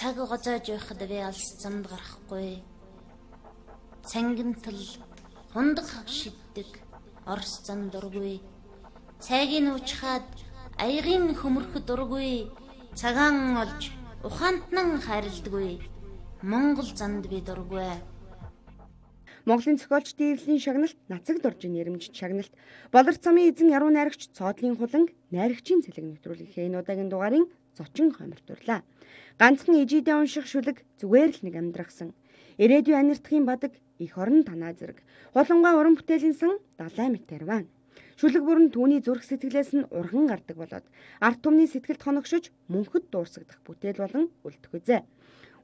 Цаг гозоож байхад би алс замд гарахгүй. Цангинтал хундах шиддэг Орос зан дургүй. Цайгийн уучхаад аягийн хөмөрх дургүй. Цагаан олж ухаантнан хайрладгүй. Монгол занд би дургүй. Монголын зохиолчдын эвлэлийн шагналт Нацаг доржийн нэрмжит шагналт Болор цамын эзэн яруу найрагч Цоодлын хуланг найрагчийн цэлэг нэвтрүүлгийнхээ энэ удаагийн дугаарын зочин хомиртурлаа. Ганцхан ижидээ унших шүлэг зүгээр л нэг амьдрахсан. Ирээдүйн анирдахын бадаг их орон танаа зэрэг. Хулангаа уран бүтээлийн сан далай мэт тарван. Шүлэг бүрэн түүний зүрх сэтгэлээс нь урган гардаг болоод ард түмний сэтгэлд хоногшиж мөнхөд дуурсагдах бүтээл болон үлдэх үзээ.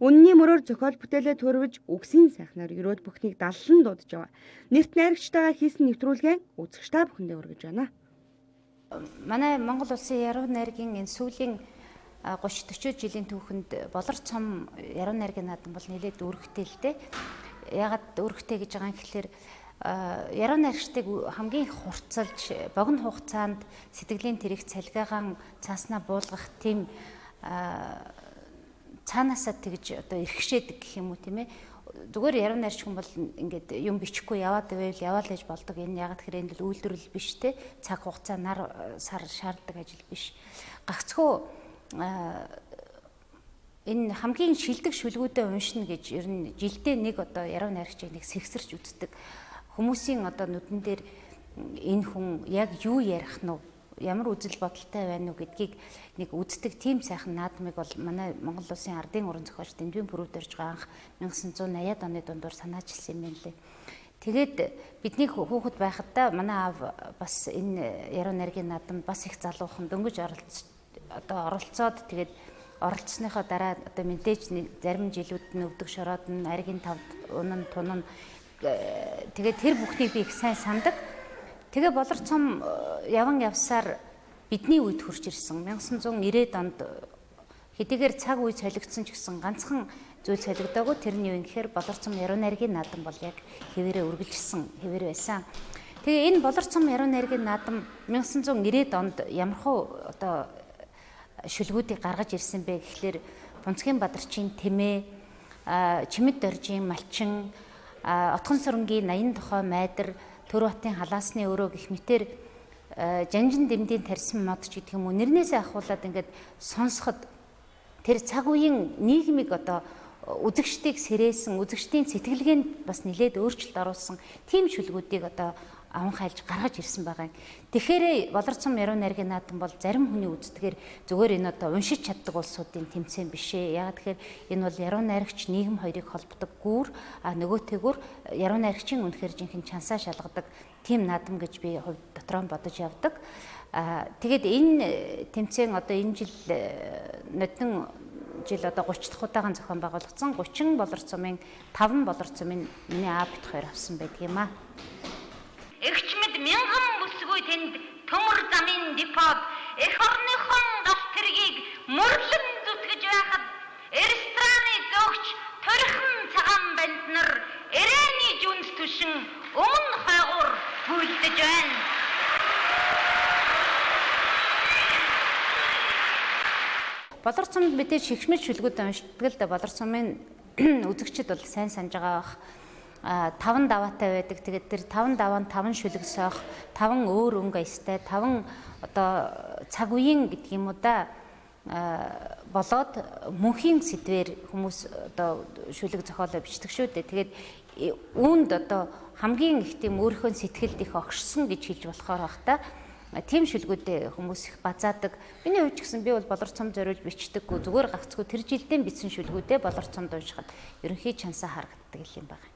Үнний мөрөөр зохиол бүтээлээ төрвж үгсийн сайхнаар ерөөд бүхнийг даллан дуудаж яваа. Нэрт найрагчтайгаа хийсэн нэвтрүүлгээ үзэгч та бүхэндээ хүргэж байна. Манай Монгол улсын яруу найргийн энэ сүүлийн 30 40 жилийн түүхэнд Болор цом яруу найргийн наадам бол нэлээд үүрэгтэй л дээ. Яагаад үүрэгтэй гэж байгаа юм гэхэлэр яруу найрагчдыг хамгийн их хурцлж богино хугацаанд сэтгэлийн тэрэг цалгаагаан цааснаа буулгах тийм цаанаасаа тэгж одоо эрхшээдэг гэх юм уу тийм ээ. Зүгээр яруу найрч хүн бол ингээд юм бичихгүй яваад байвал яваал гэж болдог. Энэ ягаад гэхээр энэ бол үйлдвэрлэл биш те. Цаг хугацаа нар сар шаарддаг ажил биш. Гагцхүү энэ хамгийн шилдэг шүлгүүдээ уншина гэж ер нь жилдээ нэг одоо яруу найрагчийг нэг сэгсэрч үздэг. Хүмүүсийн одоо нүдэн дээр энэ хүн яг юу ярих нь вэ? Ямар үзэл бодолтой байна уу гэдгийг нэг үздэг тийм сайхан наадмыг бол манай Монгол улсын ардын уран зохиолч Дэндүүн Пүрүүдэрж байгаа анх 1980-ад оны дундуур санаачилсан юм байна лээ. Тэгээд бидний хүүхэд байхад да манай аав бас энэ яруу найргийн наадам бас их залуухан дөнгөж оролцоод тэгээд оролцсныхоо дараа одоо мэдээж зарим жилүүд нь өвдөг шороод нь аргийн тавд унан тунан тэгээд тэр бүхнийг би их сайн сандаг. Тэгээ Болор цом яван явсаар бидний үед хурж ирсэн. 1990-ад онд хэдийгээр цаг үе солигдсон ч гэсэн ганцхан зүйл солигдоогүй. Тэр нь юу юм гэхээр Болор цом яруу найргийн наадам бол яг хэвээрээ үргэлжилсэн хэвээр байсан. Тэгээ энэ Болор цом яруу найргийн наадам 1990-ад онд ямархуу одоо шүлгүүдийг гаргаж ирсэн бэ гэхлээр Бунцгийн Бадарчийн Тэмээ, Чимэд Доржийн Малчин, Отхон Сүрэнгийн 80 тохой Майдар, Төрбатын халаасны өрөө гэх мэтэр жанжин дэмдийн тарьсан мод ч гэх юм уу нэрнээсээ ахуулаад ингээд сонсоход тэр цаг үеийн нийгмийг одоо үзэгчдийг сэрээсэн, үзэгчдийн сэтгэлгээнд бас нэлээд өөрчлөлт оруулсан тийм шүлгүүдийг одоо аван хайлж гаргаж ирсэн байгаа юм. Тэгэхээр Болор цом яруу найргийн наадам бол зарим хүний үздгээр зүгээр энэ одоо уншиж чаддаг улсуудын тэмцээн биш ээ. Яагаад тэгэхээр энэ бол яруу найрагч нийгэм хоёрыг холбодог гүүр, а нөгөөтэйгүр яруу найрагчийн үнэхээр жинхэнэ чансаа шалгадаг тийм наадам гэж би хувь дотроо бодож явдаг. Тэгээд энэ тэмцээн одоо энэ жил нодон жил одоо 30 дахь удаагаан зохион байгуулагдсан. 30 Болор цомын 5 Болор цомын миний аав бит хоёр авсан байдаг юм аа. Эгчмэд мянган бүсгүй тэнд төмөр замын депод эх орныхон галт тэргийг мөрлөн зүтгэж байхад рестораны зөөгч торхон цагаан банд нар эрээний жүнд түшин өмнө хойгуур гүйлдэж байна. Болор цомд мэдээж шигшмэл шүлгүүд уншдаг л да. Болор цомын үзэгчид бол сайн санаж байгаа бах. 5 даваатай байдаг. Тэгээд тэр 5 даваа нь 5 шүлэг сойх, 5 өөр өнгө аястай, 5 одоо цаг үеийн гэдэг юм уу да болоод мөнхийн сэдвээр хүмүүс одоо шүлэг зохиолоо бичдэг шүү дээ. Тэгээд үүнд одоо хамгийн их тийм өөрийнхөө сэтгэлд их огшсон гэж хэлж болохоор бах та. Тийм шүлгүүдээ хүмүүс их базаадаг. Миний хувьд ч гэсэн би бол Болор цом зориулж бичдэггүй. Зүгээр гагцгүй тэр жилдээ бичсэн шүлгүүдээ Болор цомд уншихад ерөнхий чансаа харагддаг юм байна.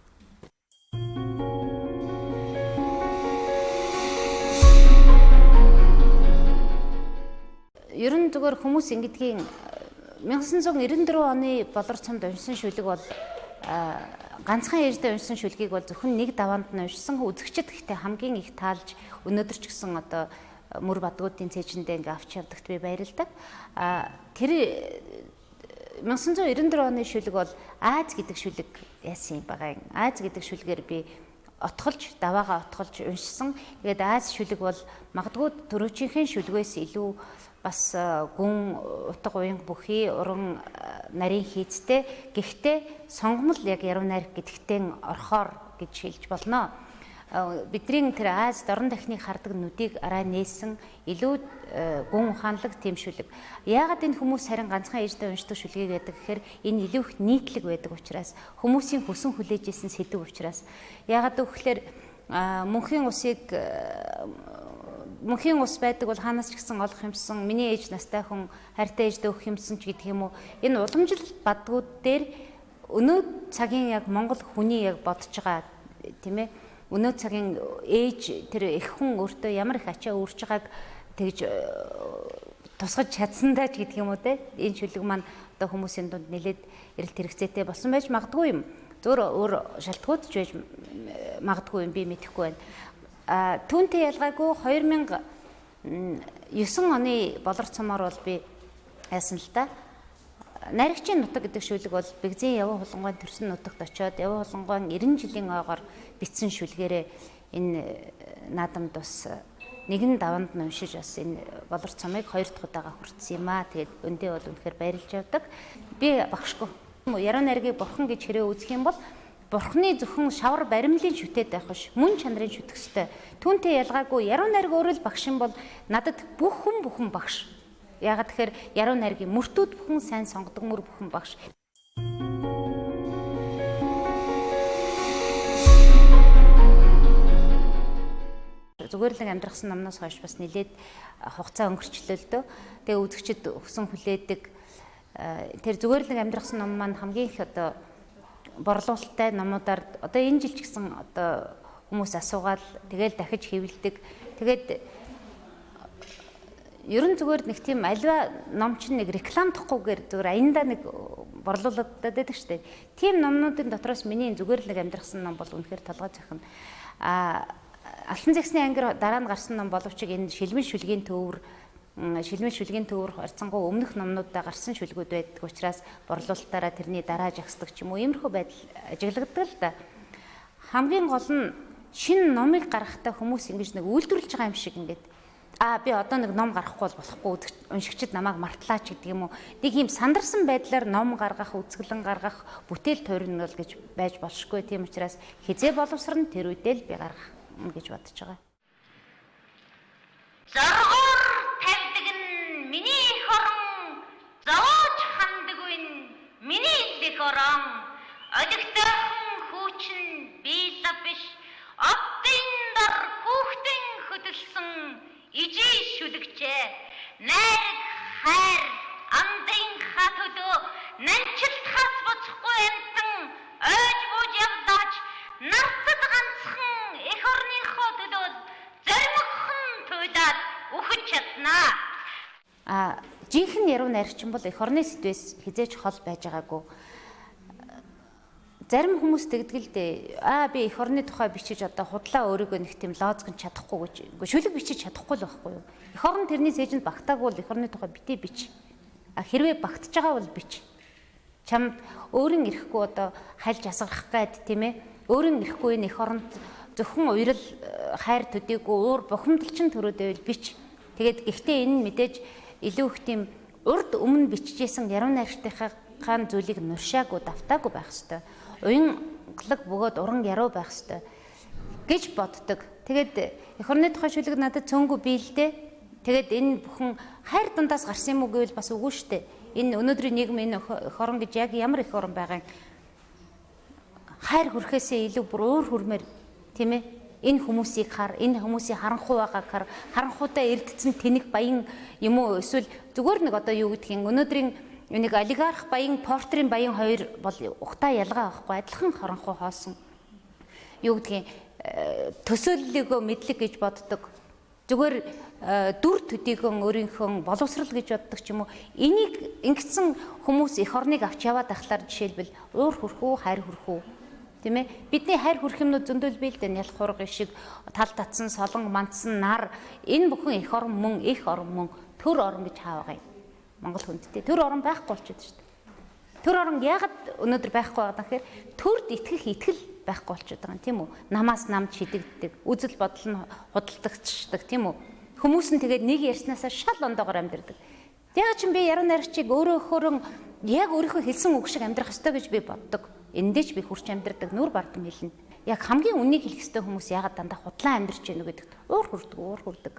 Ер нь зүгээр хүмүүс ингэдгийн 1994 оны Болор цомд уншсан шүлэг бол ганцхан ээждээ уншсан шүлгийг бол зөвхөн нэг даваанд нь уншсан. Үзэгчид гэхдээ хамгийн их таалж өнөөдөр ч гэсэн одоо мөр бадгуудын цээжиндээ ингээ авч явдагт би баярладаг. Тэр 1994 оны шүлэг бол Аз гэдэг шүлэг яасан юм байгаа юм. Аз гэдэг шүлгээр би отголж, даваагаа отголж уншсан. Тэгээд Аз шүлэг бол магадгүй түрүүчийнхэн шүлгээс илүү бас гүн утга уянга бүхий уран нарийн хийцтэй. Гэхдээ сонгомол яг яруу найраг гэдэгтээ орхоор гэж хэлж болно. Бидний тэр Аз дорн дахныг хардаг нүдийг арай нээсэн илүү гүн ухаанлаг тийм шүлэг. Яагаад энэ хүмүүс харин ганцхан ээжтэй уншдаг шүлгийг байдаг гэхээр энэ илүү их нийтлэг байдаг учраас, хүмүүсийн хүсэн хүлээж исэн сэдв учраас. Яагаад гэвэл мөнхийн усыг мөнхийн ус байдаг бол хаанаас ч гэсэн олох юмсан, миний ээж настай хүн хайртай ээждээ өгөх юмсан ч гэдэг юм уу. Энэ уламжлалт бадгууд дээр өнөө цагийн яг Монгол хүний яг бодож байгаа тийм ээ. Өнөө цагийн ээж тэр эх хүн өөртөө ямар их ачаа үүрч байгааг тэгж тусгаж чадсандаа ч гэдэг юм уу те. Энэ шүлэг маань одоо хүмүүсийн дунд нэлээд эрэлт хэрэгцээтэй болсон байж магадгүй юм. Зөөр өөр шалтгаууд ч байж магадгүй юм, би мэдэхгүй байна. А түүнтэй ялгаагүй 2009 оны Болор цомоор бол би яасан л да. Найрагчийн нутаг гэдэг шүлэг бол Бэгзийн Яван хулгайн төрсөн нутагт очиод Яван хулгайн 90 жилийн ойгоор бичсэн шүлгээрээ энэ наадамд бас нэгэн даванд нь уншиж бас энэ Болор цомыг хоёр дахь удаага хүртсэн юм аа. Тэгээд өндөө бол үнэхээр баярлж явдаг. Би багшгүй. Яруу найргийг бурхан гэж хэрэг үзэх юм бол бурхны зөвхөн шавар баримлын шүтээд байх биш, мөн чанарын шүтэх ёстой. Түүнтэй ялгаагүй яруу найраг өөрөө л багш юм бол надад бүх хүн бүхэн багш. Яагаад тэгэхээр яруу найргийн мөртүүд бүхэн сайн сонгодог мөр бүхэн багш. Зүгээр л амьдрахсан номноос хойш бас нэлээд хугацаа өнгөрчлөө л дөө. Тэгээ үзэгчд өгсөн хүлээдэг. Тэр зүгээр л амьдрахсан ном маань хамгийн их одоо борлуулалттай номуудаар одоо энэ жил ч гэсэн одоо хүмүүс асуугаал тэгэл дахиж хэвлэдэг. Тэгээд ер нь зүгээр нэг тийм альва ном чинь нэг рекламдахгүйгээр зүгээр аяндаа нэг борлуулагдаад байдаг шүү дээ. Тийм номнуудын дотроос миний зүгээр л нэг амьдрахсан ном бол үнэхээр толгой зохино. А Алтан зэгсний ангир дараа нь гарсан ном боловч энэ шилмэн шүлгийн төвөр харьцангуй өмнөх номнуудаа гарсан шүлгүүд байдаг учраас борлуулалтаараа тэрний дараа жагсдаг ч юм уу иймэрхүү байдал ажиглагддаг л да. Хамгийн гол нь шинэ номыг гаргахтаа хүмүүс ингэж нэг үйлдвэрлэж байгаа юм шиг ингээд би одоо нэг ном гаргахгүй бол болохгүй, уншигчид намайг мартлаа ч гэдэг юм уу. Нэг юм сандарсан байдлаар ном гаргах, үзэсгэлэн гаргах, бүтээл тойрно бол гэж байж болшгүй. Тийм учраас хизээ боловсрон тэр үедээ л би гаргах гэж бодож байгаа. Зоргоор тавьдаг нь миний эх орон, зовоож ханддаг нь миний эх орон. Олигтойхон хүүчин би л биш, оддын дор хүүхдэн хөдөлсөн ижи шүлэгчээ. Найраг хайр андын ха төлөө нанчилтахаас буцахгүй амтан ойж бууж явдаач нартад ганцхан эх орныхоо төлөө зоримогхон туйлаад үхэж чаднаа. А жинхэнэ яруу найрагч бол эх орны сэдвээс хизээч хол байж байгаагүй. Зарим хүмүүс тэгдэг л дээ. Би эх орны тухай бичиж одоо худлаа өөрийгөө нэг тийм лозгон чадахгүй гэж. Үгүй шүлэг бичиж чадахгүй л байхгүй юу? Эх орн тэрний сээжинд багтаагүй бол эх орны тухай битгий бич. А хэрвээ багтж байгаа бол бич. Чамд өөрийн эрэхгүй одоо хальж асгарах гад тийм ээ. Өөрийн эрэхгүй энэ эх оронд зөвхөн уярл хайр төдийгүй уур бухимдалчин төрөөд байвал бич. Тэгээд гэхдээ энэ нь мэдээж илүү их тийм урд өмнө бичижсэн яруу найрагчдынхаа зүйлийг нуршаагүй давтаагүй байх ёстой. Уянгалаг бөгөөд уран яруу байх ёстой гэж боддог. Тэгээд эх орны тухай шүлэг надад цөөнгөө бий л дээ. Тэгээд энэ бүхэн хайр дундаас гарсан юм уу гэвэл бас үгүй шүү дээ. Энэ өнөөдрийн нийгэм энэ эх орон гэж яг ямар эх орон байгаа юм? Хайр хүрхээсээ илүү бүр уур хүрмээр тийм ээ. Энэ хүмүүсийг хар, энэ хүмүүсийн харанхуй байгааг хар, харанхуйтай эрдцэн тэнэг баян юм уу эсвэл зүгээр нэг одоо юу гэдгийг өнөөдрийн нэг олигарх баян, портрийн баян хоёр бол ухтаа ялгаа байхгүй, адилхан харанхуй хоосон. Юу гэдгийг төсөөллөгөө мэдлэг гэж боддог. Зүгээр дүр төдийгөө өөрийнхөө боловсрал гэж боддог ч юм уу. Энийг ингэсэн хүмүүс эх орныг авч яваад ахлаар жишээлбэл уур хүрхүү, хайр хүрхүү. Тийм ээ. Бидний хайр хүрх юмнууд зөндөл бий л дээ. Нялх хург шиг тал татсан, солон мандсан, нар энэ бүхэн эх орон мөн, эх орон мөн, төр орон гэж хаа байгаа юм. Монгол хүндтэй төр орон байхгүй болчиход шүү дээ. Төр орон яагаад өнөөдөр байхгүй байгаа гэхээр төрд итгэх итгэл байхгүй болчиход байгаа юм, тийм үү? Намаас намд шидэгддэг, үзэл бодол нь худалдагдчихдаг, тийм үү? Хүмүүс нь тэгээд нэг ярьснаасаа шал ондоогоор амьдардаг. Яг ч би яруу найрагчийг өөрөө яг өөрийнхөө хэлсэн үг шиг амьдрах ёстой гэж би боддог. Эндээ ч би хурц амьдардаг, нүур бардам хэлнэ. Яг хамгийн үннийг хэлэх ёстой хүмүүс яагаад дандаа худлаа амьдарч байна вэ гэдэгт уур хүрдэг.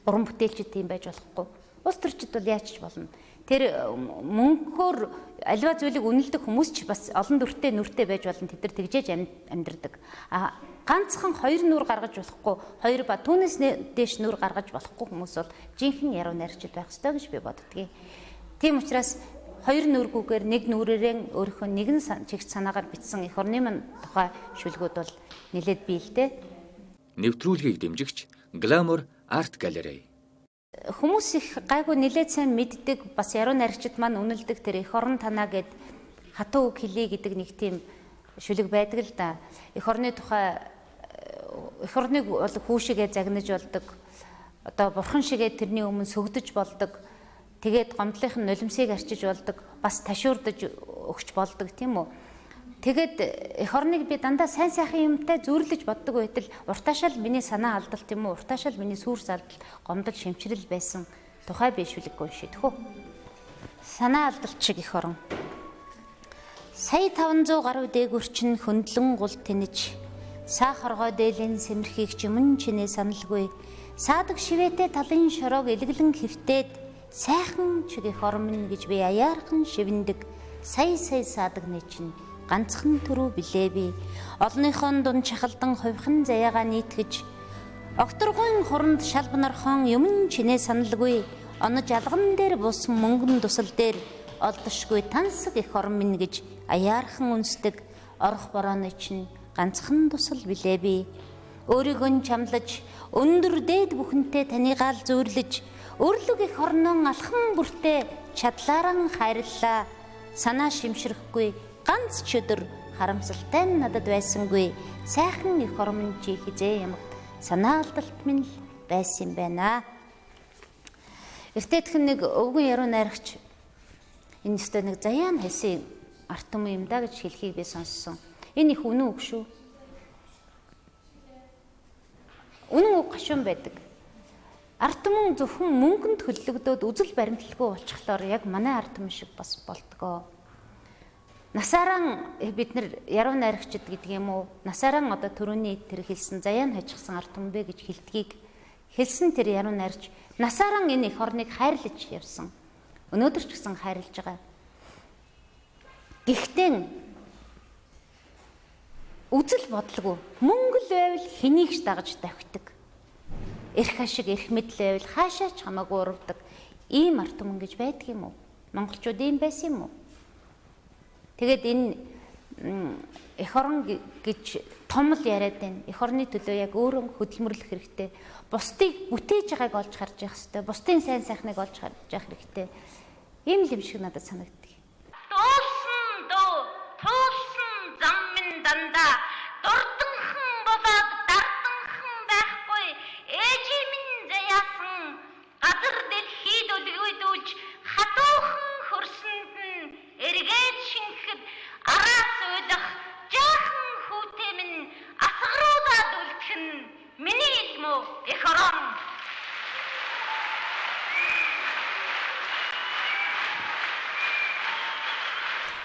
Уран бүтээлчд тийм байж болохгүй. Улс төрчид бол яаж ч болно. Тэр мөнгөөр аливаа зүйлийг үнэлдэг хүмүүс ч бас олон дүртэй нүртэй байж болно. Тэд нар тэгжээж амьдардаг. А ганцхан хоёр нүур гаргаж болохгүй, хоёр ба түүнээс дээш нүур гаргаж болохгүй хүмүүс бол жинхэнэ яруу найрагчид байх ёстой гэж би боддгийг. Тийм учраас хоёр нүргүүгээр нэг нүрээрээ өөрийнхөө нэгэн чигт санаагаар бичсэн эх орны маань тухай шүлгүүд бол нэлээд бий л дээ. Нэвтрүүлгийг дэмжигч Glamour Art Gallery. Хүмүүс их гайгүй нэлээд сайн мэддэг, бас яруу найрагчид маань үнэлдэг тэр эх орон танаа гэд хатуу үг хэлье гэдэг нэг тийм шүлэг байдаг л да. Эх орны тухай эх орныг бол хүү шигээ загнаж болдог. Одоо бурхан шигээ тэрний өмнө сөгдөж болдог. Тэгээд гомдлынх нь нулимсыг арчиж болдог, бас ташуурдаж өгч болдог, тийм үү? Тэгээд эх орныг би дандаа сайн сайхан юмтай зүйрлэж боддог байтал уртаашаал миний санаа алдалт юм уу? Уртаашаал миний сүрс алдалт, гомдол, шимчрэл байсан тухай би шүлэггүй шийдэх үү? Санаа алдалт шиг эх орон. Сая 500 гаруй дээгүр чинь хөндлөн гул тэнэж, саа хоргой дээлийн сэмэрхийг ч өмнө чинээ саналгүй. Саадаг шивээтэй талын шороог элэглэн хэвтээд сайхан чиг эх орон минь гэж би аяархан шивэндэг. Сая сая саадаг нэ чинь ганцхан төрөө билээ би. Олныхон дунд шахалдан хувьхан заяагаа нийтгэж, огторгойн хуранд шалбнархон юмн чинээ саналгүй. Онож алган дээр бусан мөнгөн дусал дээр олдошгүй тансаг эх орон минь гэж аяархан үнсдэг. Орох борооны чинь ганцхан дусал билээ би. Өөрийгөө нь чамлаж, өндөр дээд бүхэнтэй таныгаал зүйрлэж, өрлөг эх орнон алхан бүртээ чадлааран хайрлаа. Санаа шимшрэхгүй ганц чөдөр харамсалтай нь надад байсангүй. Сайхан эх орон минь чи хизээ ямагт санаа алдалт минь л байсан юм байна. Эртээдхэн нэг өвгөн яруу найрагч энэ өстой нэг заяан хэлсэн арт түмэн юм да гэж хэлхийг би сонссон. Энэ их үнэн үг шүү. Үнэн үг гашуун байдаг. Арт түмэн зөвхөн мөнгөнд хөллөгдөөд үзэл баримтлалгүй болчихлоор яг манай арт түмэн шиг бас болдгоо. Насааран бид нар яруу найрагчид гэдэг юм уу? Насааран одоо төрөний тэр хэлсэн заяан хажигсан арт түмэн бэ гэж хэлдгийг хэлсэн тэр яруу найрагч насааран энэ эх орныг хайрлаж явсан. Өнөөдөр ч гэсэн хайрлаж байгаа. Гэхдээ үзэл бодлого мөнгө л байвал хэнийг ч дагаж давхидаг. Эрх ашиг, эрх мэдэл байвал хаашаа ч хамаагүй урвдаг. Ийм арт түмэн гэж байдаг юм уу? Монголчууд ийм байсан юм уу? Тэгээд энэ эх орон гэж том л яриад байна. Эх орны төлөө яг өөрөө хөдөлмөрлөх хэрэгтэй. Бусдыг бүтээж байгааг олж харж явах хэрэгтэй. Бусдын сайн сайхныг олж харж явах хэрэгтэй. Ийм л юм шиг надад санагддаг. Дуулсан дөө, туулсан зам минь дандаа дурданхан болоод дарданхан байхгүй. Ээжийн минь заяасан газар дэлхийд өлгийдүүлж хатуухан хөрсөнд нь эргээд шингэхэд араас уйлах жаахан хүүтэй минь асгаруулад үлдэх нь миний илмүү эх орон.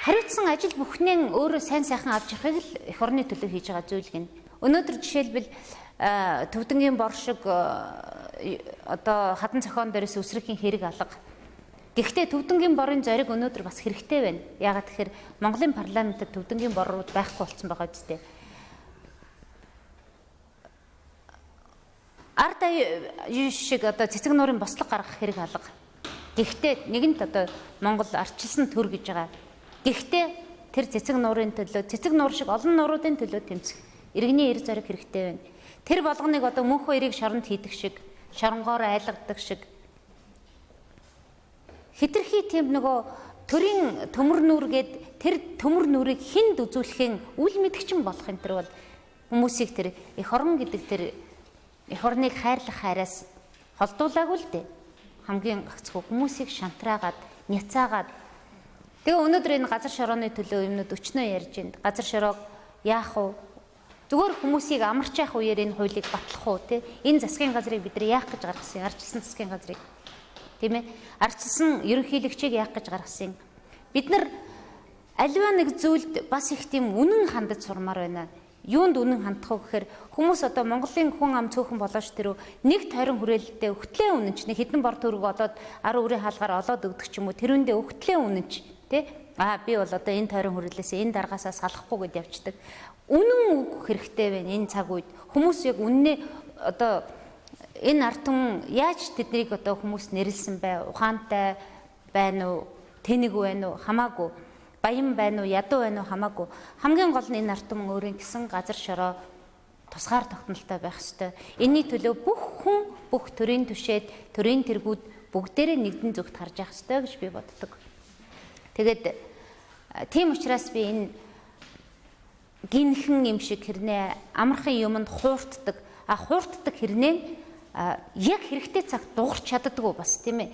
Хариуцсан ажил бүхнээ өөрөө сайн сайхан авч явахыг л эх орны төлөө хийж байгаа зүйл гин. Өнөөдөр жишээлбэл Төвдөнгийн бор шиг одоо хадан цохион дээрээс үсрэхийн хэрэг алга. Гэхдээ Төвдөнгийн борын зориг өнөөдөр бас хэрэгтэй байна. Яагаад тэгэхээр Монголын парламентэд Төвдөнгийн борууд байхгүй болсон байгаа үстэй. Ард аюу шиг одоо цэцэг нуурын бослого гаргах хэрэг алга. Гэхдээ нэгэнт одоо Монгол арчилсан төр гэж байгаа. Гэхдээ тэр цэцэг нуурын төлөө, цэцэг нуур шиг олон нууруудын төлөө тэмцэх иргэний эр зориг хэрэгтэй байна. Тэр болгоныг одоо мөнх хоёрыг шоронд хийдэг шиг, шоронгоор айлгадаг шиг хитрхи тийм нөгөө төрийн төмөр нүүргээд тэр төмөр нүрийг хүнд үзүүлэхэн үл мэдгчин болох энэ төр бол хүмүүсийг тэр эх орон гэдэг тэр эх орныг хайрлах хайраас холдуулаагүй л дээ. Хамгийн гагцхүү хүмүүсийг шантраагаад, няцаагаад. Тэгээ өнөөдөр энэ газар шорооны төлөө юмнууд өчнөө ярьж байна. Газар шороог Яах вэ? Зүгээр хүмүүсийг амарч явах үеэр энэ хуулийг батлах уу те? Энэ засгийн газрыг бид нар яах гэж гаргасан? Ардчилсан засгийн газрыг, тийм ээ? Ардчилсан ерөнхийлөгчийг яах гэж гаргасан? Бид нар аливаа нэг зүйлд бас их тийм үнэн хандаж сурмаар байна. Юунд үнэн хандах вэ гэхээр хүмүүс одоо Монголын хүн ам цөөхөн болооч тэрүү нэг тойрон хүрээлэлтэй өгтлээ үнэнч нэг хэдэн бор төгрөг олоод 10 үрийн хаалгаар олоод өгдөг ч юм уу, тэрүүндээ өгтлээ үнэнч тий. Аа би бол одоо энэ тойрон хүрээлээсээ энэ даргаасаа салахгүй гэд явцдаг. Үнэн үг хэрэгтэй байна энэ цаг үед. Хүмүүс яг үннээ одоо энэ ард түмэн яаж тэднийг одоо хүмүүс нэрлсэн бай, ухаантай байна уу, тэнэг байна уу, хамаагүй. Баян байна уу, ядуу байна уу, хамаагүй. Хамгийн гол нь энэ ард түмэн өөрийн гэсэн газар шороо тусгаар тогтнолтой байх ёстой. Энийний төлөө бүх хүн, бүх төрийн түшээд, төрийн тэргүүд бүгдээрээ нэгдэн зүгт харж явах ёстой гэж би боддог. Тэгээд тийм учраас би энэ гинхэн юм шиг хэрнээ амархан юмд хууртдаг. А хууртдаг хэрнээ яг хэрэгтэй цагт дуурч чаддаггүй бас, тийм ээ.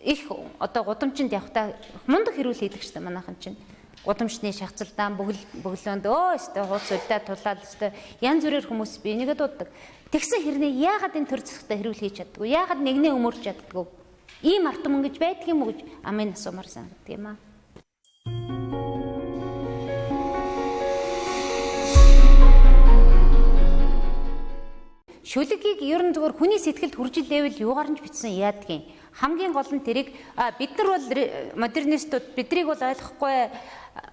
Их одоо гудамжинд явхдаа мундаг хэрүүл хийдэг шүү дээ манайхан чинь. Гудамжны шахацалдаан бөглөөнд өстой хууц үлдээ тулаал өстой янз бүрээр хүмүүс би нэгэд дууддаг. Тэгсэн хэрнээ яагаад энэ төр зэхтэй хэрүүл хийж чаддаггүй? Яагаад нэгнээ өмөрч чаддаггүй? Ийм ард түмэн гэж байдаг юм уу гэж амын асуумар санагддаг юм аа. Шүлгийг ер нь зүгээр хүний сэтгэлд хүрж илээвэл юугаар нь ч бичсэн яадгийн. Хамгийн гол нь тэрийг бид нар бол модернистууд бидрийг бол ойлгохгүй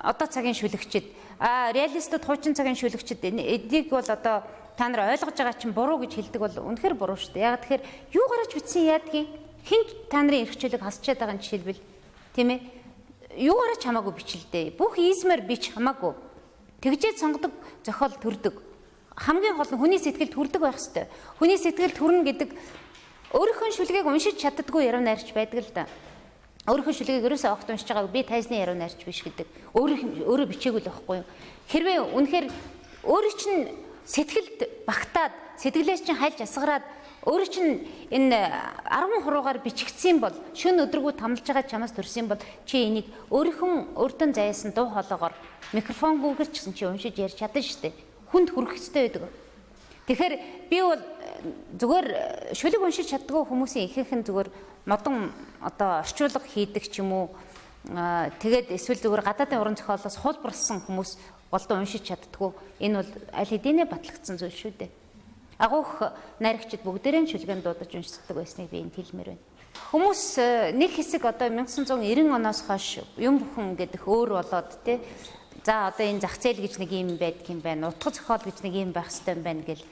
одоо цагийн шүлэгчид, реалистууд хуучин цагийн шүлэгчид эднийг бол одоо та нар ойлгож байгаа чинь буруу гэж хэлдэг бол үнэхээр буруу шүү дээ. Яг тэгэхээр юугаар ч бичсэн яадгийн. Хэн та нарын эрх чөлөөг хасчаад байгаа нь жишээлбэл, тийм ээ? Юугаар ч хамаагүй бичлээ. Бүх измэр бич хамаагүй. Тэгжээд сонгодог зохиол төрдөг. Хамгийн гол нь хүний сэтгэлд хүрдэг байх ёстой. Хүний сэтгэлд хүрнэ гэдэг өөрийнхөө шүлгийг уншиж чаддаггүй яруу найрч байдаг л да. Өөрийнхөө шүлгийг ерөөсөө огт уншиж байгааг би тайзны яруу найрч биш гэдэг. Өөрөө бичээгүй л байхгүй юу? Хэрвээ үнэхээр өөрөө чинь сэтгэлд багтаад, сэтгэлээс чинь хайлж асгараад өөрөө чинь энэ 10 хуруугаар бичигдсэн бол шөнө өдөргөө тамлаж байгаа чамаас төрсөн бол чи энийг өөрийнхөө өөртөө заяасан дуу хоолоогоор микрофонгүйгээр ч гэсэн чи уншиж ярьж чадна шүү дээ. Хүнд хүрэх ёстой байдаг. Тэгэхээр би бол зүгээр шүлэг уншиж чаддгүй хүмүүсийн ихэнх нь зүгээр модон одоо орчуулга хийдэг ч юм уу, тэгээд эсвэл зүгээр гадаадын уран зохиолоос хуулбарласан хүмүүс голдоо уншиж чаддгүй. Энэ бол аль хэдийнэ батлагдсан зүйл шүү дээ. Агуух найрагчид бүгдээрээ шүлгэн дуудаж уншдаг байсныг би энд хэлмээр байна. Хүмүүс нэг хэсэг одоо 1990 оноос хойш юм бүхэн гэдэг өөр болоод тий. За одоо энэ зах зээл гэж нэг юм байдаг юм байна. Утга зохиол гэж нэг юм байх хэрэгтэй юм байна гэл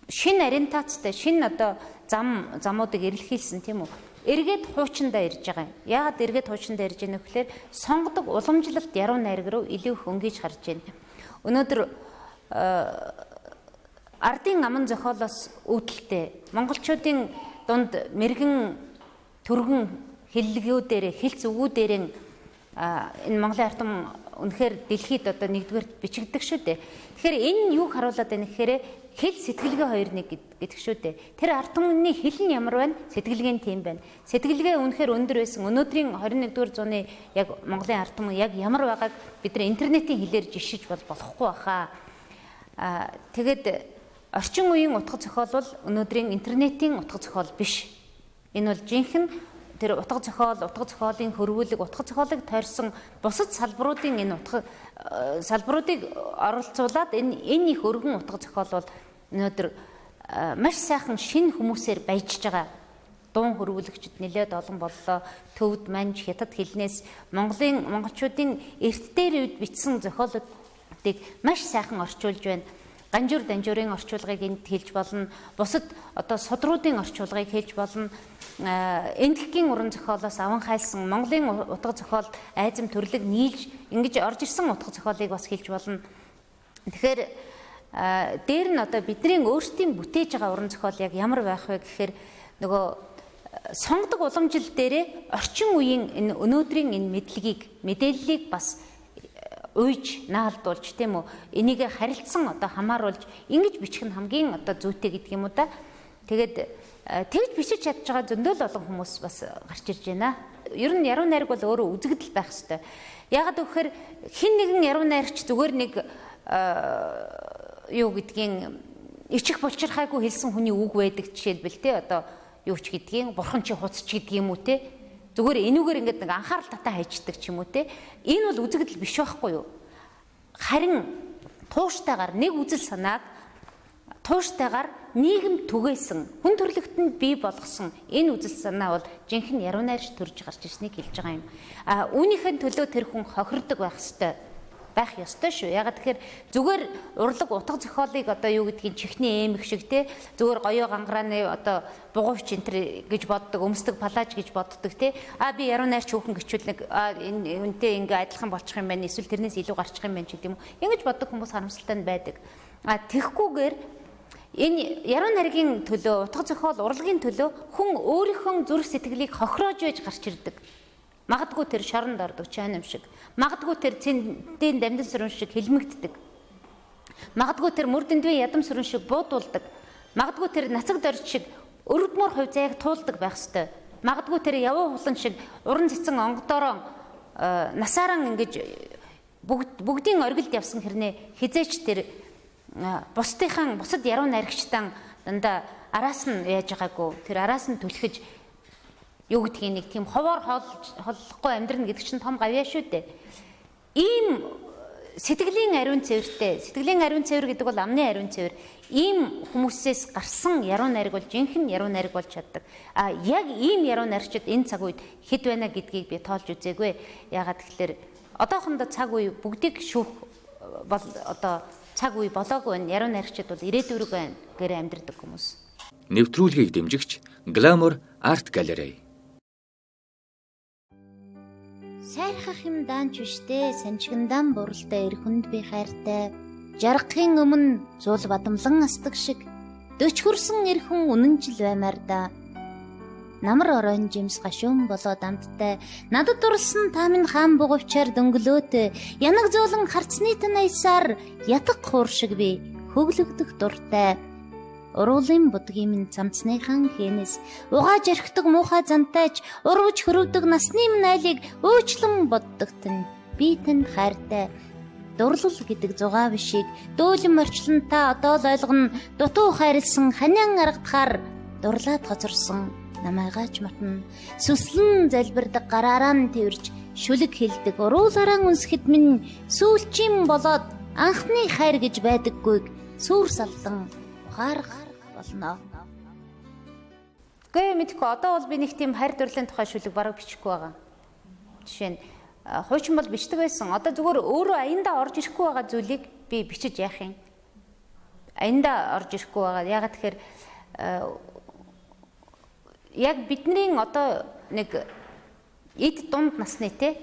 шинэ ориентацтай, шинэ одоо замуудыг эрэлхийлсэн, тийм үү? Эргээд хуучиндаа ирж байгаа юм. Яагаад эргээд хуучиндаа ирж байгаа нөх гэхээр сонгодог уламжлалт яруу найраг руу илүү их өнгөж харж байна. Өнөөдөр ардын аман зохиолоос үүдэлтэй монголчуудын дунд мэрэгэн түргэн хэллэгүүдээр хэлц үгүүдээр энэ Монголын ард түмэн үнэхээр дэлхийд одоо нэгдүгээрт бичигддэг шүү дээ. Тэгэхээр энэ юуг харуулад байна гэхээр хэл сэтгэлгээ хоёр нэг гэдэг шүү дээ. Тэр ард түмний хэл нь ямар байна? Сэтгэлгээ нь тийм байна. Сэтгэлгээ үнэхээр өндөр байсан. Өнөөдрийн 21-р зууны яг Монголын ард түмэн яг ямар байгааг бид нар интернетийн хэлээр жишиж бол болохгүй баха. Тэгээд орчин үеийн утга зохиол бол өнөөдрийн интернетийн утга зохиол биш. Энэ бол жинхэнэ тэр утга зохиол, утга зохиолын хөрвүүлэг, утга зохиолыг тойрсон бусад салбаруудын энэ утга салбаруудыг оролцуулаад энэ их өргөн утга зохиол бол өнөөдөр маш сайхан шинэ хүмүүсээр баяжж байгаа. Дуун хөрвүүлэгчд нэлээд олон боллоо. Төвд, Манж, Хятад хэлнээс Монголын монголчуудын эрт дээр үед бичсэн зохиолуудыг маш сайхан орчуулж байна. Ганжуур данжуурын орчуулгыг энд хэлж болно. Бусад одоо судруудын орчуулгыг хэлж болно. Энэтхэгийн уран зохиолоос аван хайлсан Монголын утга зохиол айзам төрлөг нийлж ингэж орж ирсэн утга зохиолыг бас хэлж болно. Тэгэхээр дээр нь одоо бидний өөрсдийн бүтээж байгаа уран зохиол яг ямар байх вэ гэхээр нөгөө сонгодог уламжлал дээрээ орчин үеийн энэ өнөөдрийн энэ мэдлэгийг, мэдээллийг бас уйж наалдуулж, тийм үү, энийг харилцсан одоо хамааруулж ингэж бичих нь хамгийн одоо зүйтэй гэдэг юм уу да. Тэгээд тэгж бичиж чадж байгаа зөндөл олон хүмүүс бас гарч ирж байна. Ер нь яруу найраг бол өөрөө үзэгдэл байх ёстой. Яагаад гэвэл хэн нэгэн яруу найрагч зүгээр нэг юу гэдгийг ичих булчирхайгүй хэлсэн хүний үг байдаг жишээлбэл те одоо юу ч гэдгийг бурхан чи хуцч гэдэг юм уу те зүгээр энүүгээр ингээд нэг анхаарал татаа хайчдаг ч юм уу те энэ бол үзэгдэл биш байхгүй юу. Харин тууштайгаар нэг үзэл санааг тууштайгаар нийгэм түгээсэн хүн төрлөختөнд бий болгосон энэ үзэл санаа бол жинхэнэ яруу найрч төрж гарч ирснийг хэлж байгаа юм. А үүнийхээ төлөө тэр хүн хохирдог байх ёстой. Байх ёстой шүү. Ягаад тэгэхээр зүгээр урлаг утга зохиолыг одоо юу гэдгийг чихний эмх шиг те зүгээр гоёо гангарааны одоо бугуйч энэ төр гэж боддог, өмсдөг палаж гэж боддог те. А би яруу найрч хүүхэн гэчүүл нэг энэ үнтэй ингээ адилхан болчих юм байна. Эсвэл тэрнээс илүү гарчих юм байна ч гэдэм үү. Ингэж боддог хүмүүс харамсалтай нь байдаг. А тэгхгүйгээр энэ яруу найргийн төлөө, утга зохиол урлагийн төлөө хүн өөрийнхөө зүрх сэтгэлийг хохироож байж гарч ирдэг. Магадгүй тэр шоронд ордог чайнам шиг. Магадгүй тэр цэндийн дамдын сүрэн шиг хилмигддэг. Магадгүй тэр мөр дэндвийн ядам сүрэн шиг буудулдаг. Магадгүй тэр нацаг дорж шиг өрөвдмөр хувь заяаг туулдаг байх ёстой. Магадгүй тэр явуу хулан шиг уран цэцэн онгодороо насаараа ингэж бүгдийн оргилд явсан хэрнээ хизээч тэр бусдынхаа бусад яруу найрагчтан дандаа араас нь яаж байгаагүй тэр араас нь түлхэж юу гэдгийг нэг тийм ховоор холлохгүй амьдрна гэдэг чинь том гавьяа шүү дээ. Ийм сэтгэлийн ариун цэвэртэй, сэтгэлийн ариун цэвэр гэдэг бол амны ариун цэвэр. Ийм хүмүүсээс гарсан яруу найраг бол жинхэнэ яруу найраг болж чаддаг. А яг ийм яруу найрагчид энэ цаг үед хэд байна гэдгийг би тоолж үзээгүй. Яагаад тэгэхээр одоохондоо цаг үе бүгдийг шүүх бол одоо цаг үе болоогүй байна. Яруу найрагчид бол ирээдүйрэг байна гэрээ амьдрдаг хүмүүс. Нэвтрүүлгийг дэмжигч Glamour Art Gallery. Сайрхах юм даанч биштэй, санчигндан буралтай эр хүнд би хайртай. Жаргахын өмнө зул бадамлан асдаг шиг 40 хүрсэн эр хүн үнэнчл баймаар да. Намар оройн жимс гашуун болоод амттай. Надад дурлсан та минь хаан бугуйчаар дөнгөлөөт. Янаг зөөлөн харцны танайсаар ятг хуур шиг би хөглөгдөх дуртай. Уруулын будгийн минь цамцныхан хэнэс угааж орхидог муухай зантайч урвж хөрөвдөг насны минь айлыг уучлан боддог тань би танд хайртай. Дурлал гэдэг зугаа бишийг дөөлөн морчлон та одоо л ойлгоно. Дутуу хайрлсан ханиан аргадахаар дурлаад хоцорсон намайгаач матна. Сүслэн залбирдаг гараараа нь тэрж шүлэг хилдэг уруулаараа үнсэхэд минь сүүлчийн болоод анхны хайр гэж байдаггүйг сүр салдан ухаарах болно. Гэ мэдэхгүй одоо бол би нэг тийм хайр дурлалын тухай шүлэг бараг бичихгүй байгаа. Жишээ нь хуучин бол бичдэг байсан. Одоо зүгээр өөрөө аяндаа орж ирэхгүй байгаа зүйлийг би бичиж яах юм? Аяндаа орж ирэхгүй байгаа. Яагаад тэгэхээр яг бидний одоо нэг эд дунд насны те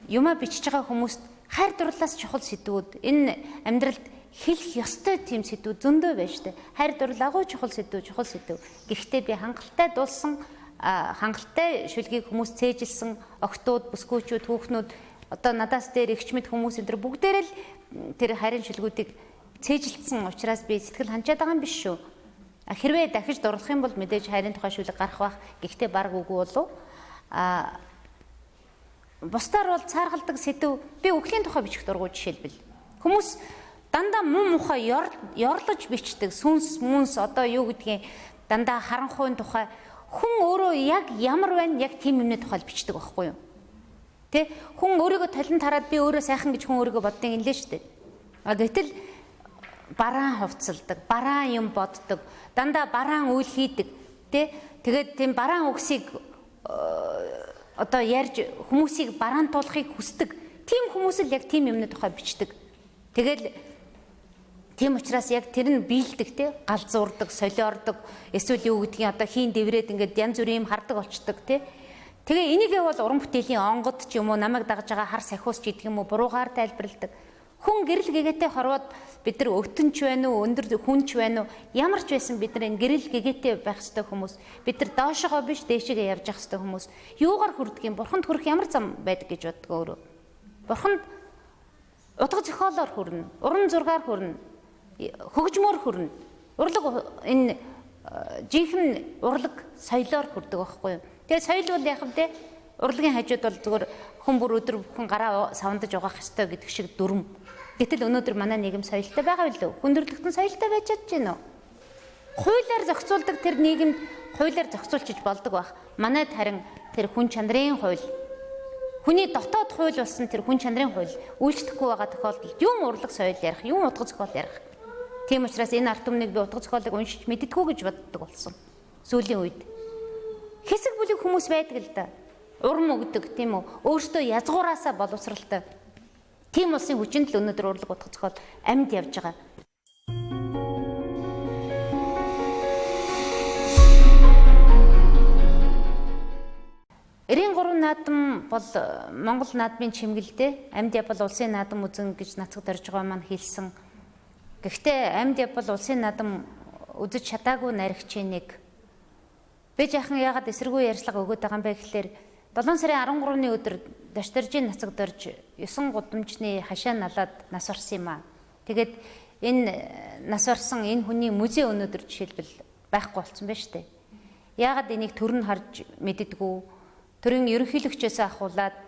юмаа бичиж байгаа хүмүүст хайр дурлалаас чухал сэдвүүд энэ амьдралд хэлэх ёстой тийм сэдвүүд зөндөө байна штэ. Хайр дурлал агуу чухал сэдв, чухал сэдв. Гэхдээ би хангалттай дулсан, хангалттай шүлгийг хүмүүс цээжилсэн охтууд, бүсгүүчүүд, хүүхнүүд одоо надаас дээр эгчмэд хүмүүс энэ төр бүгдээрээ л тэр хайрын шүлгүүдийг цээжилсэн учраас би сэтгэл ханчаад байгаа юм биш шүү. Хэрвээ дахиж дурлах юм бол мэдээж хайрын тухай шүлэг гарах бах. Гэхдээ баг үгүй болов. Бусдаар бол цааргалдаг сэдв би үхлийн тухай бичих дургуй жишээлбэл. Хүмүүс дандаа муу мухай ёрлож бичдэг. Сүнс, мүнс одоо юу гэдгийг дандаа харанхуйн тухай хүн өөрөө яг ямар байна яг тийм юмны тухай бичдэг байхгүй юу? Тэ? Хүн өөрийгөө толон тараад би өөрөө сайхан гэж хүн өөрийгөө боддог юм лээ шүү дээ. А гэтэл бараан хувцалдаг, бараан юм боддог, дандаа бараан үйл хийдэг, тэ? Тэгээд тийм бараан үгсийг одоо ярьж хүмүүсийг бараан туулахыг хүсдэг. Тийм хүмүүс л яг тийм юмны тухай бичдэг. Тэгэл тийм учраас яг тэр нь биелдэг, тэ? Галзуурдаг, солиордог, эсвэл юу гэдгийг одоо хийн дэврээд ингээд янз бүрийн юм хардаг болчдөг, тэ? Тэгээ энийгээ бол уран бүтээлийн онгод ч юм уу намайг дагаж байгаа хар сахиус ч гэдэг юм уу буруугаар тайлбарладаг. Хүн гэрэл гэгээтэй хорвоод бид нар өтөнч байна уу, өндөр хүнч байна уу, ямар ч байсан бид нар энэ гэрэл гэгээтэй байх ёстой хүмүүс. Бид нар доошогоо биш дээшээгээ явж явах ёстой хүмүүс. Юугаар хүрдэг юм? Бурханд хүрэх ямар зам байдаг гэж боддог өөрөө. Бурханд утга зохиолоор хүрнэ, уран зургаар хүрнэ, хөгжмөөр хүрнэ. Урлаг энэ жинхэнэ урлаг соёлоор хүрдэг байхгүй юу? Тэгээ соёл бол яг вэ? Урлагийн хажууд бол зүгээр хүн бүр өдөр бүхэн гараа савндаж угаах ёстой гэдэг шиг дүрм. Гэтэл өнөөдөр манай нийгэм соёлтой байгаа билүү? Хүндрэлтэн соёлтой байж чадж гэнэ үү? Хуулиар зохицуулдаг тэр нийгэмд хуулиар зохицуулчиж болдог байх. Манайд харин тэр хүн чанарын хууль, хүний дотоод хууль болсон тэр хүн чанарын хууль үйлчлэхгүй байгаа тохиолдолд юм урлаг соёл ярих, юм утга зохиол ярих. Тийм учраас энэ ард түмнийг би утга зохиолыг уншиж мэддэггүй гэж боддог болсон. Сүүлийн үед хэсэг бүлэг хүмүүс байдаг л да. Урам өгдөг, тийм үү? Өөртөө язгуураасаа боловсралтай. Тийм улсын хүчинд л өнөөдөр урлаг утга зохиол амьд явж байгаа. 93 наадам бол Монгол наадмын чимгэлдээ амьд явбал улсын наадам үзэн гэж нацаг доржгоо маань хэлсэн. Гэхдээ амьд явбал улсын наадам үзэж чадаагүй наригчийн нэг. Би жаахан яагаад эсэргүү ярьцлага өгöd байгаа юм бэ гэхлээр 7 сарын 13-ны өдөр Дашдоржийн нацаг дорж 9 гудамжны хашаа налаад нас орсон юм аа. Тэгээд энэ нас орсон энэ хүний музей өнөөдөр жишээлбэл байхгүй болсон байна шүү дээ. Яагаад энийг төр нь харж мэддэггүй, төрийн ерөнхийлөгчөөс ахуулаад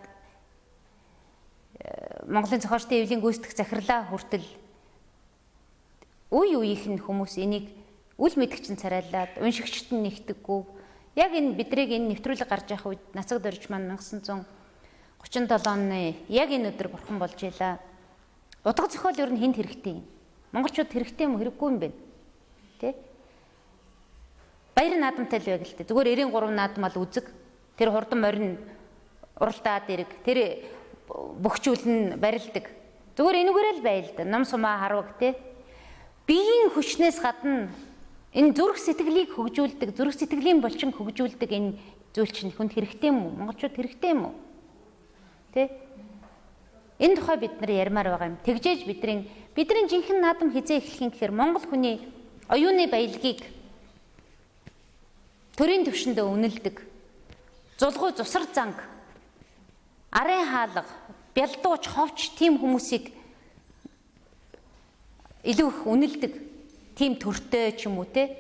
Монголын зохиолчдын эвлийн гүйцэтгэх захирлаа хүртэл үе үеийнх нь хүмүүс энийг үл мэдгчин царайлаад уншигчд нь нэгтдэггүй. Яг энэ бидрийг энэ нэвтрүүлэг гарч явах үед нацаг дорж маань 1937 оны яг энэ өдөр бурхан болж илаа. Утга зохиол ер нь хүнд хэрэгтэй юм. Монголчууд хэрэгтэй юм хэрэггүй юм бэ? Тэ? Баяр наадамтай л байг л тэ. Зүгээр 93 наадам ал үзэг. Тэр хурдан морин уралдаад ирэг. Тэр бөхчүүл нь барилдаг. Зүгээр энүүгээрээ л байл да. Ном сумаа харваг тэ. Биеийн хүчнээс гадна энэ зүрх сэтгэлийг хөгжүүлдэг, зүрх сэтгэлийн булчин хөгжүүлдэг энэ зүйл чинь хүнд хэрэгтэй юм уу? Монголчууд хэрэгтэй юм уу? Тэ? Энэ тухай бид нар ярмаар байгаа юм. Тэгжээж бидний жинхэнэ наадам хизээ эхлэх юм гэхээр Монгол хүний оюуны баялагийг төрийн түвшиндөө үнэлдэг. Зулгуй зусар занг, арын хаалга, бялдууч, ховч тийм хүмүүсийг илүү их үнэлдэг. Тийм төртэй ч юм уу те.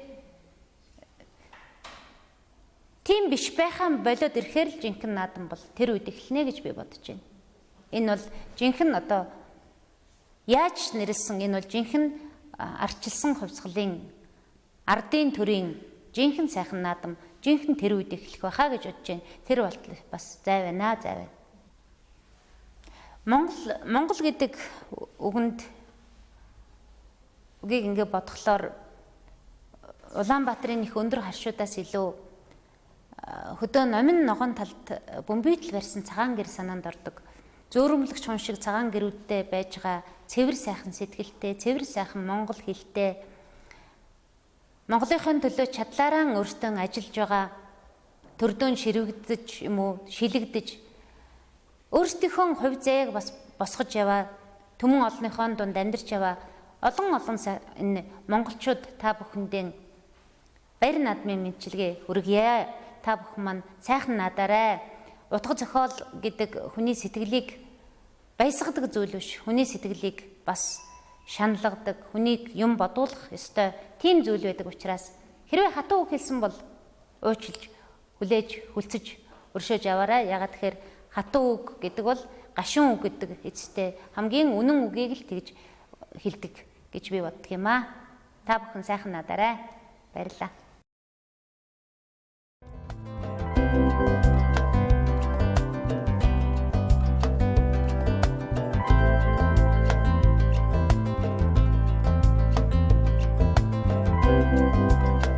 Тийм биш байхаа болоод ирэхээр л жинхэнэ наадам бол тэр үед эхэлнэ гэж би бодож байна. Энэ бол жинхэнэ одоо яаж нэрлсэн энэ бол жинхэнэ арчилсан хувьсгалын ардын төрийн жинхэнэ сайхан наадам жинхэнэ тэр үед эхлэх байхаа гэж бодож байна. Тэр болтол бас зай байна, зай байна. Монгол гэдэг үгэнд үгийг ингээ бодглохоор Улаанбаатарын их өндөр харшуудаас илүү хөдөө номин ногоон талд бөмбөйтл барьсан цагаан гэр санаанд ордог. Зөөрөмлөгч хүн шиг цагаан гэрүүдтэй байж байгаа цэвэр сайхан сэтгэлтэй, цэвэр сайхан монгол хэлтэй, Монголынхын төлөө чадлаараа өөртөө ажиллаж байгаа төрдөөн ширвэгдэж юм уу, шилэгдэж өөрсдийнхөө хувь заяаг бас босгож яваа, түмэн олонныхоо дунд амьдарч яваа олон олон энэ монголчууд та бүхэндээ баяр наадмын мэндчилгээ хүргье. Та бүхэн маань сайхан наадаарай. Утга зохиол гэдэг хүний сэтгэлийг баясгадаг зүйл биш. Хүний сэтгэлийг бас шаналгадаг, хүнийг юм бодуулах ёстой тийм зүйл байдаг учраас хэрвээ хатуу үг хэлсэн бол уучлж, хүлээж, хүлцэж өршөөж аваарай. Яагаад тэгэхээр хатуу үг гэдэг бол гашуун үг гэдэг эцэстээ хамгийн үнэн үгийг л тэгж хэлдэг гэж би боддог юм аа. Та бүхэн сайхан наадаарай. Баярлалаа. Thank you.